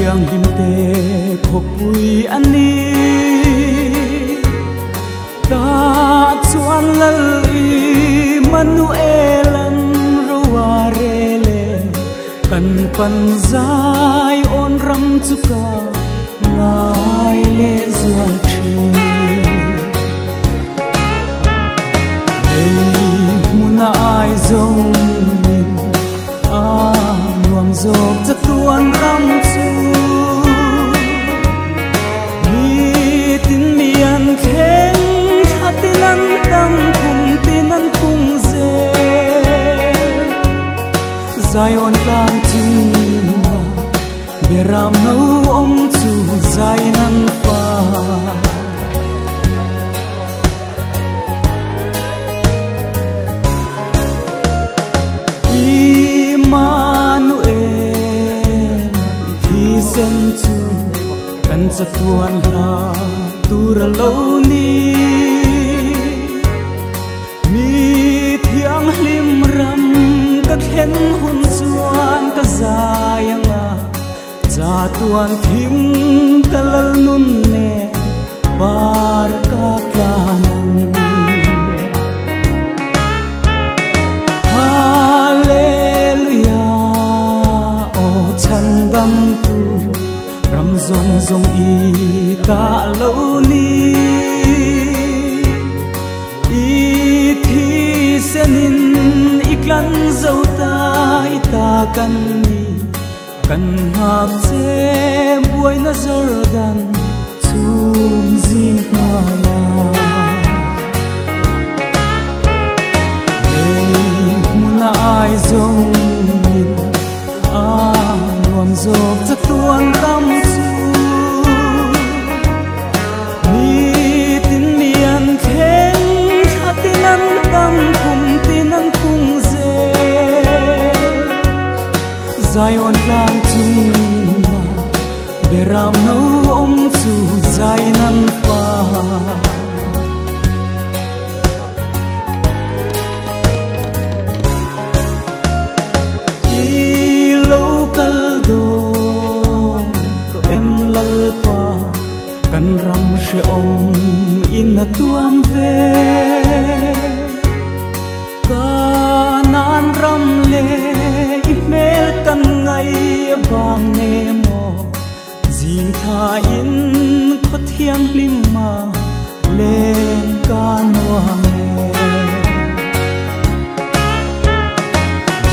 Thianghlim te khawpui a ni. Ta chuan lal Immanuelan roa rele kan pan zai on ram chu ka ngai le zual thin. Ei muna ai zong a nuam zawk chatuan ram chu mi tin mi an thleng thlatin an tam kum tin an pung zel. Zion tlang chunga beram no om chu zai nan fa. Immanuel thi sen chu kan chatuan hla tur lo ni. Mi thiang hlim ram ka thlen hun chuan ka zai anga cha tuan thim ka lal nun ne bar ka tlanang. Hallelujah o chandam tu ram zong zong i ta lo ni. I thi senin iklan zo ta i ta kan ni kan hak che buai na Jordan chum zing na ya. Ei muna ai zong min a nuam zawk chatuan ram chu mi tin mi an thleng thlatin an tam kum tin an pung zel. Zion tlang chunga beram no om chu zai nan fa. I lo kal do to em lal pa kan ram hre om in na tuam ve. Kanan ram le i mel kan ngai bang ne mo jing tha in kho thiang lim ma len ka nuam e.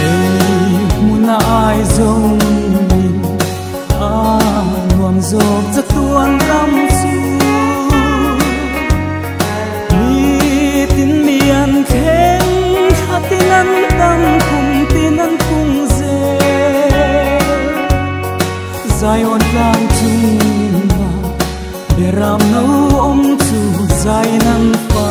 Ei muna ai zong min a nuam zawk chatuan ram chu mi tin mi an thleng thlatin an tam kum tin an pung zel. Zion tlang chunga beram no om chu zai nan fa.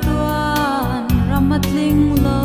Tuan ramatling lo.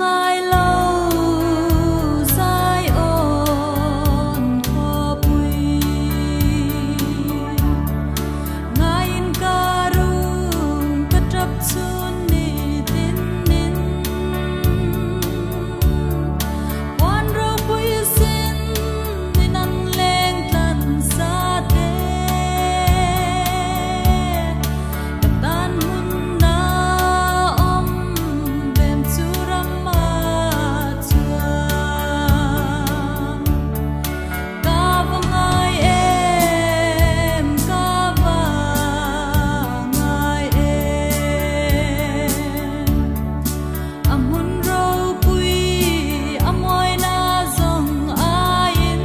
ngai lo Zion khawpui Ngaiin ka rum ka tap chhun ni tin in Puan ropui sin in an leng tlan sa te Ka tan hmun na awm vem chu ram a chuan Ka va ngai em, ka va ngai em A hmun ropui a mawina zawng aiin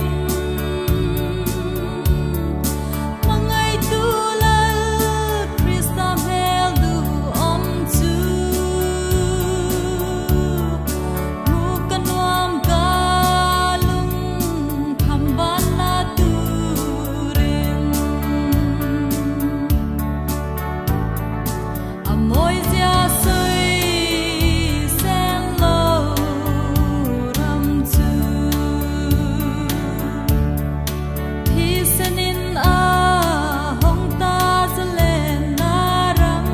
Hmangaihtu Lal Krista hmel duhawm chu Hmu ka nuam ka lung kham ban la turin A mawizia sawi seng lo ram chu Thisenin a hawng ta zalenna ram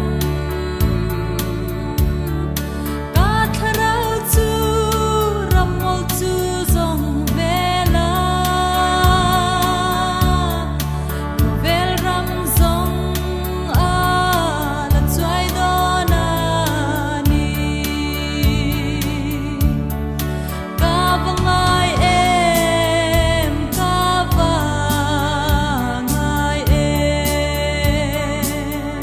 Ka thlarau chu ram mawl chu zawng vela Khawvel ram zawng a la chuai dawn a ni Ka va ngai em, ka va ngai em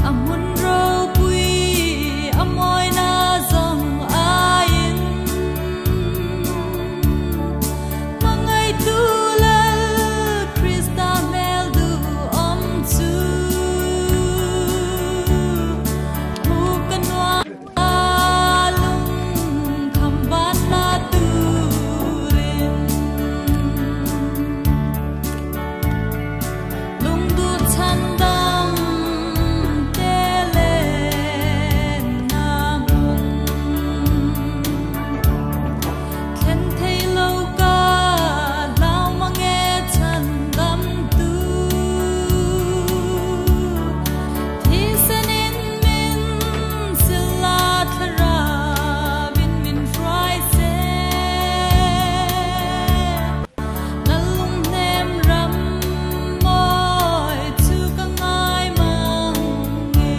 A hmun ropui a mawina zawng aiin Hmangaihtu Lal Krista hmel duhawm chu Hmu ka nuam ka lung kham ban la turin Lungduh chhandam te lenna hmun Thlen thei lo ka hlau mange chhandam tu Thisenin min sila thlarauin min hruai se Lalunghnem ram mawi chu ka ngai mang nge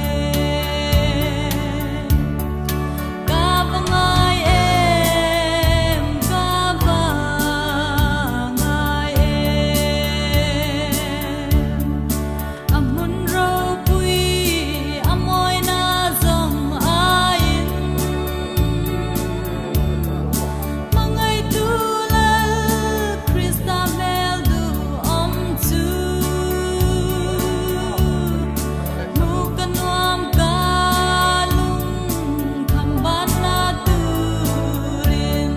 Ka va ngai em, ka va ngai em A hmun ropui a mawina zawng aiin Hmangaihtu Lal Krista hmel duhawm chu Hmu ka nuam ka lung kham ban la turin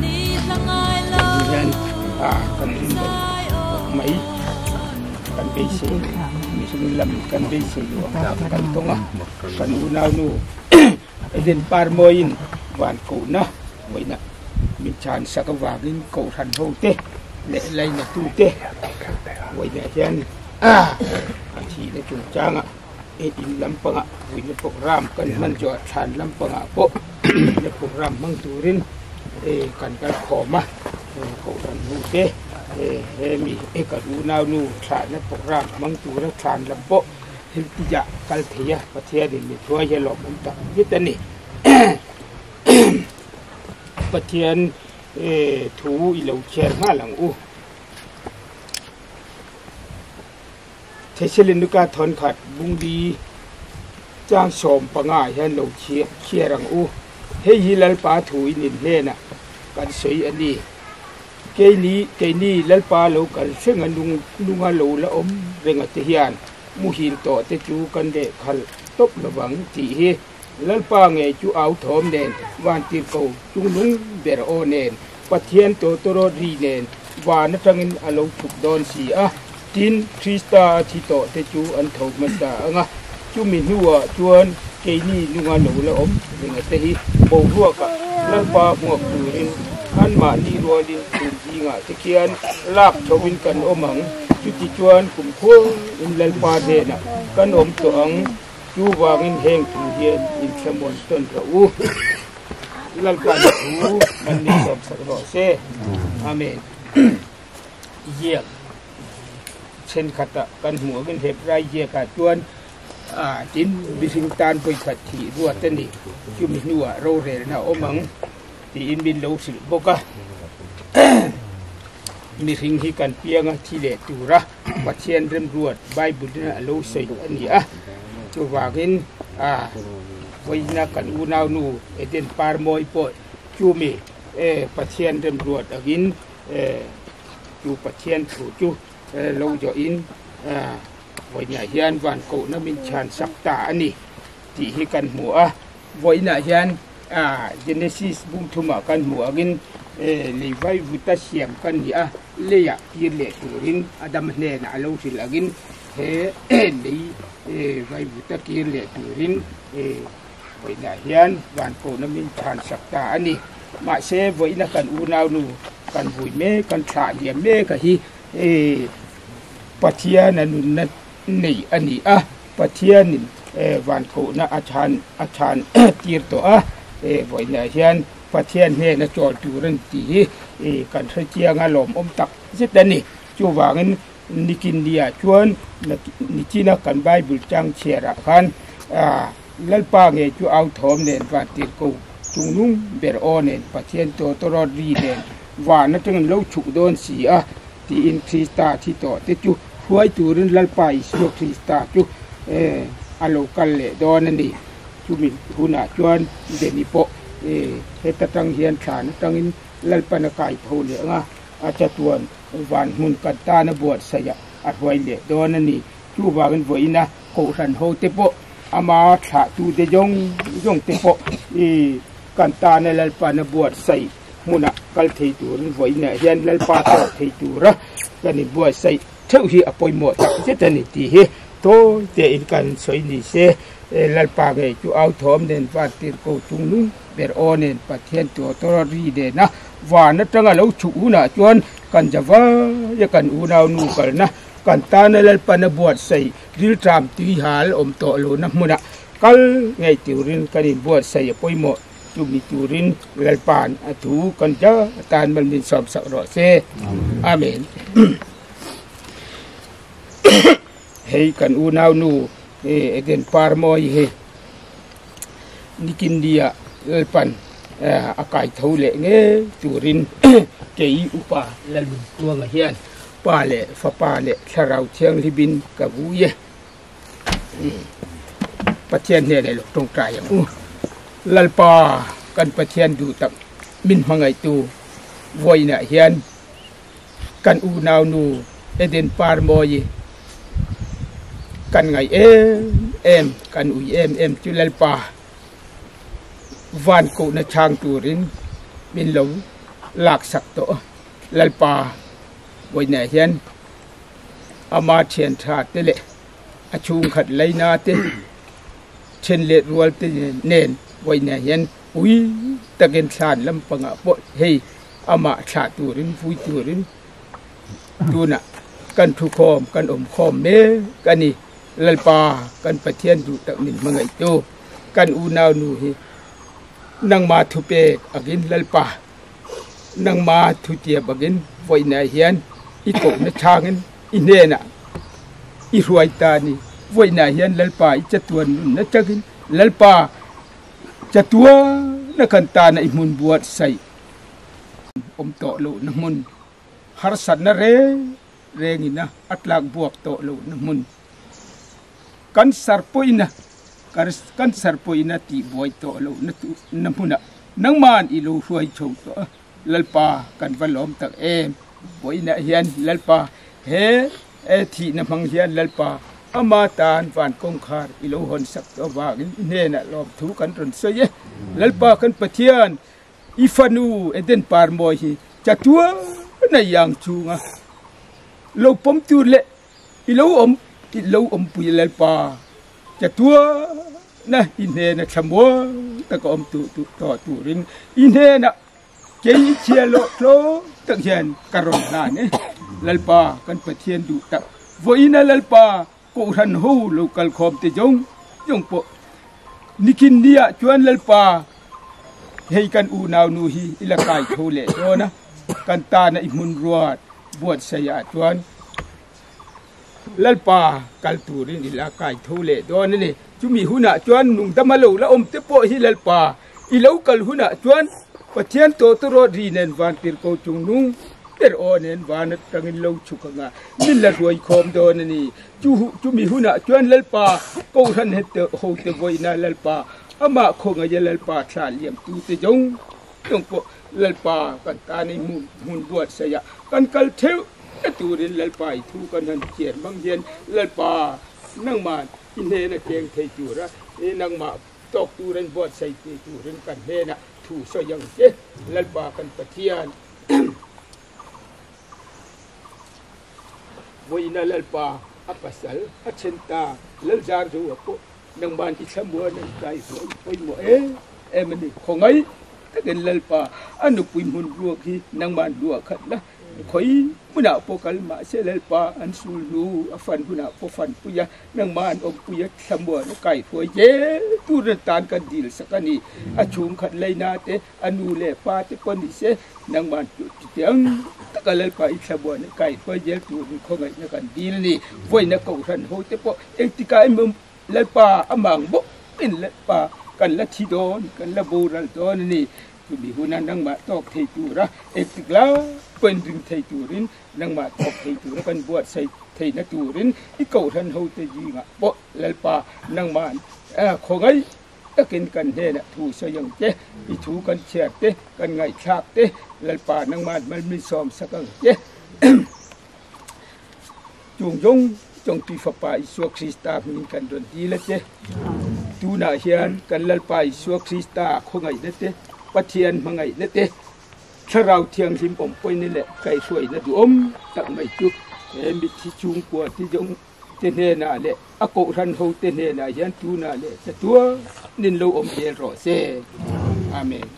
Ni tla ngai lo Hian kan rin lo mai kan beisei mihring lam kan beisei lo ang tlak kan tawng a kan unaunu Eden Parmawiin van kohna vawiina min chhan sak avangin kohhran ho te leh lainatu te vawiinah hian a thihna chungchanga in lampangah vawiina program kan hman chu a thlan lampangah pawh vawiina program hmang turin kan kal khawm a kohhran ho te hemi kan unaunu thlahna program hmang tura thlan lam pawh thil tihah kal thei a Pathianin mi thuai hi a lawmawm tak zet a ni. Pathian thu i lo chhiar nghal ang u. Thesalonika thawnkhat bungli chang 15 ah hian lo chhiar ang u. Hei hi Lalpa thu in inhnenah kan sawi a ni. Keini, keini Lalpa lo kal hrenga nung nunga lo la awm renga te hian muhil tawh te chu kan lehkhalh tawp lovang tih hi Lalpa ngei chu au thawm nen, vantirhko chungnung ber aw nen, Pathian tawtawrawt ri nen van atangin a lo chhuk dawn si a. Tin, Krista a thi tawh te chu an tho hmasa ang a. Chumi hnuah chuan keini nunga lo la awm renga te hi boruakah Lalpa hmuak turin anmahni rualin chhum zingah te khian lak chhoin kan awm ang. Chuti chuan kumkhuain Lalpa hnenah kan awm tawh ang. Chuvangin heng thu hian inthlamuan tawn rawh u. Lalpa'n thu man min sawmsak rawh se. Amen. Ziak thenkhatah kan hmuh angin Hebrai ziakah chuan tin mihring tan vawikhat thih ruat a ni. Chumi hnuah rorelna a awm ang tiin min lo hrilh bawk a. Mihring hi kan pianga thi leh tura Pathian remruat Bible-in a lo sawi a ni a. Chuvangin vawiina kan unaunu Eden Parmawi pawh chumi Pathian remruat angin Chu Pathian thu chu lo zawhin vawiinah hian van kohna min chhan sak ta a ni tih hi kan hmu a. Vawiinah hian Genesis bung thumah kan hmu angin lei vaivuta siam kan ni a, leiah kir leh turin Adama hnenah a lo hrilh angin he lei vaivuta kir leh turin Vawiinah hian van kohna min chhan sak ta a ni. Mahse, vawiina kan unaunu kan vui mek, kan thlah liam mek a hi Pathian a nunna nei a ni a, Pathianin van kohna a chhan a chhan tir tawh a, vawiinah hian Pathian hnena chawl tur a ni tih hi kan hre chiang a, lawmawm tak zet a ni. Chuvangin nikin niah chuan nichina kan Bible chang chhiarah khan Lalpa nge chu au thawm nen van tir ko chung nung ber aw nen Pathian tawtawrawt ri nen van atangin lo chhuk dawn si a tiin Krista thi tawh te chu hruai turin Lalpa Isua Krista chu a lo kal leh dawn a ni. Chumi hunah chuan Deni pawh heta tang hian thlan atangin Lalpan a kai tho leh ang a, a chatuan van hmun kan tana buatsaih ah a hruai leh dawn a ni. Chuvangin vawiina Kohhran ho te pawh ama thlahtute zawng zawng te pawh i kan tana Lalpana buatsaih hmunah kal thei turin vawiinah hian Lalpa tawk thei tura kan inbuatsaih theuh hi a pawimawh tak zet a ni tih hi tawi tein kan sawi ni se. Lalpa ngei chu au thawm nen van tir ko chung nung ber aw nen Pathian tuahtawra ri nena van atanga lo chhuk hunah chuan kan zavaia kan unau nu kalna Kan tana Lalpana buatsaih rilṭam tuihal awm tawh lohna hmunah kal ngei turin kan inbuatsaih a pawimawh. Chumi turin Lalpa'n a thu kan hla atan mal min sawmsak rawh se. Amen. Hei kan unaunu Eden Parmawi hi nikin nia Lalpan a kai tho leh ngei turin kei upa Lalnuntuanga hian Pa leh Fapa leh Thlarau Thianghlimin ka vui e. Pathian hnenah i lo tawngtai ang u. Lalpa kan Pathian duh tak min hmangaihtu vawiinah hian kan unaunu Eden Parmawi kan ngaih em em, kan ui em em chu Lalpa van kohna chhang turin min lo laksak tawh a. Lalpa vawiinah hian ama thian tha te leh a chhungkhat laina te then let rual te nen vawiinah hian pui takin thlan lampangah pawh hei amah thlah turin vui turin tunah kan thukhawm kan awm khawm mek a ni. Lalpa kan Pathian duh tak min hmangaihtu kan unau nu hi nangma thupek angin Lalpa Nangma thutia bangin vawiinah hian i kohna chhangin i hnenah i hruai ta a ni. Vawiinah hian Lalpa i chatuan nunna changin Lalpa chatuana kan tana i hmun buatsaih awm tawh lohna hmun, harsatna reng rengina a tlak buak tawh lohna hmun, kan sarpawina kan sarpawina tihbuai tawh lohna hmunah Nangman i lo hruai chho tawh a, Lalpa kan va lawm tak em? Vawiinah hian Lalpa he thihna hmang hian Lalpa ama tan van kawngkhar i lo hawn sak tawh avangin i hnenah lawmthu kan rawn sawi e. Lalpa kan Pathian, i fanu Eden Parmawi hi chatuana iang chunga lo pawm tur leh i lo awm i lo awmpui Lalpa. Chatuana i hnena thlamuang taka awm tawh turin i hnenah kei i chhia lawh tlawm tak hian ka rawn hlan e. Lalpa kan Pathian duh tak vawiina Lalpa Kohhran ho lo kalkhawm te zawng zawng pawh nikin niah chuan Lalpa hei kan unau nu hi i la kai tho leh dawn a, kan tana i hmun ruat buatsaih ah chuan Lalpa kal turin i la kai tho leh dawn a ni. Chumi hunah chuan nungdama lo la awm te pawh hi Lalpa i lo kal hunah chuan Pathian tawtawrawt ri nen van tirko chung nung ber aw nen van atangin lo chhuk anga min la hruai khawm dawn a ni. Chu chumi hunah chuan Lalpa Kohhran het hote vawiina Lalpa amah khawngaia Lalpa thla liamtu te zawng zawng pawh Lalpa kan tan i hmun buatsaih ah kan kal theuh na turin Lalpa i thu kan han chiar hmang hian Lalpa nangmah i hnena cheng thei tura nangmah tawk turin buatsaih thei turin kan hnenah thu sawi ang che Lalpa kan Pathian vawiina Lalpa a pasal a then ta Lalzar zo a pawh nangman i thlamuan an kai huai pawimawh em em a ni khawngaih takin Lalpa a nupui hmun ruak hi nangman luah khat la Khawi hmunah pawh kal mahse Lalpa an sul hnu a fan hunah pawh fan pui a, nangmah an awmpui a, thlamuan a kaihruai zel tur an tan kan dil sak a ni. A chhungkhat leina te, a nu leh pa te pawh ni se, nangmah an tih chutiang taka Lalpa i thlamuan a kaihruai zel turin khawngaihna kan dil a ni. Vawiina Kohhran ho te pawh engtikah emaw Lalpa amah ang bawkin Lalpa kan la thi dawn, kan la boral dawn a ni. Chumi huna nangmah tawk thei tura engtik lai pawhin ring thei turin, nangmah tawk thei tura kan buatsaih theihna turin i kohhran hote zingah pawh Lalpa nangmah khawngaih takin kan hnenah thu sawi ang che, i thu kan chhiar te, kan ngaihthlak te, Lalpa nangmah mal min sawm sak ang che. Chung zawng zawng tui Fapa Isua Krista hmingin kan rawn dil a che. Tunah hian kan Lalpa Isua Krista khawngaihna te, Pathian hmangaihna te, Thlarau Thianghlim awmpawina leh kaihhruaina duhawm tak mai chu he mitthi chhungkua te zawng te hnenah leh a kohhran ho te hnenah hian tunah leh chatuanin lo awm zel rawh se. Amen.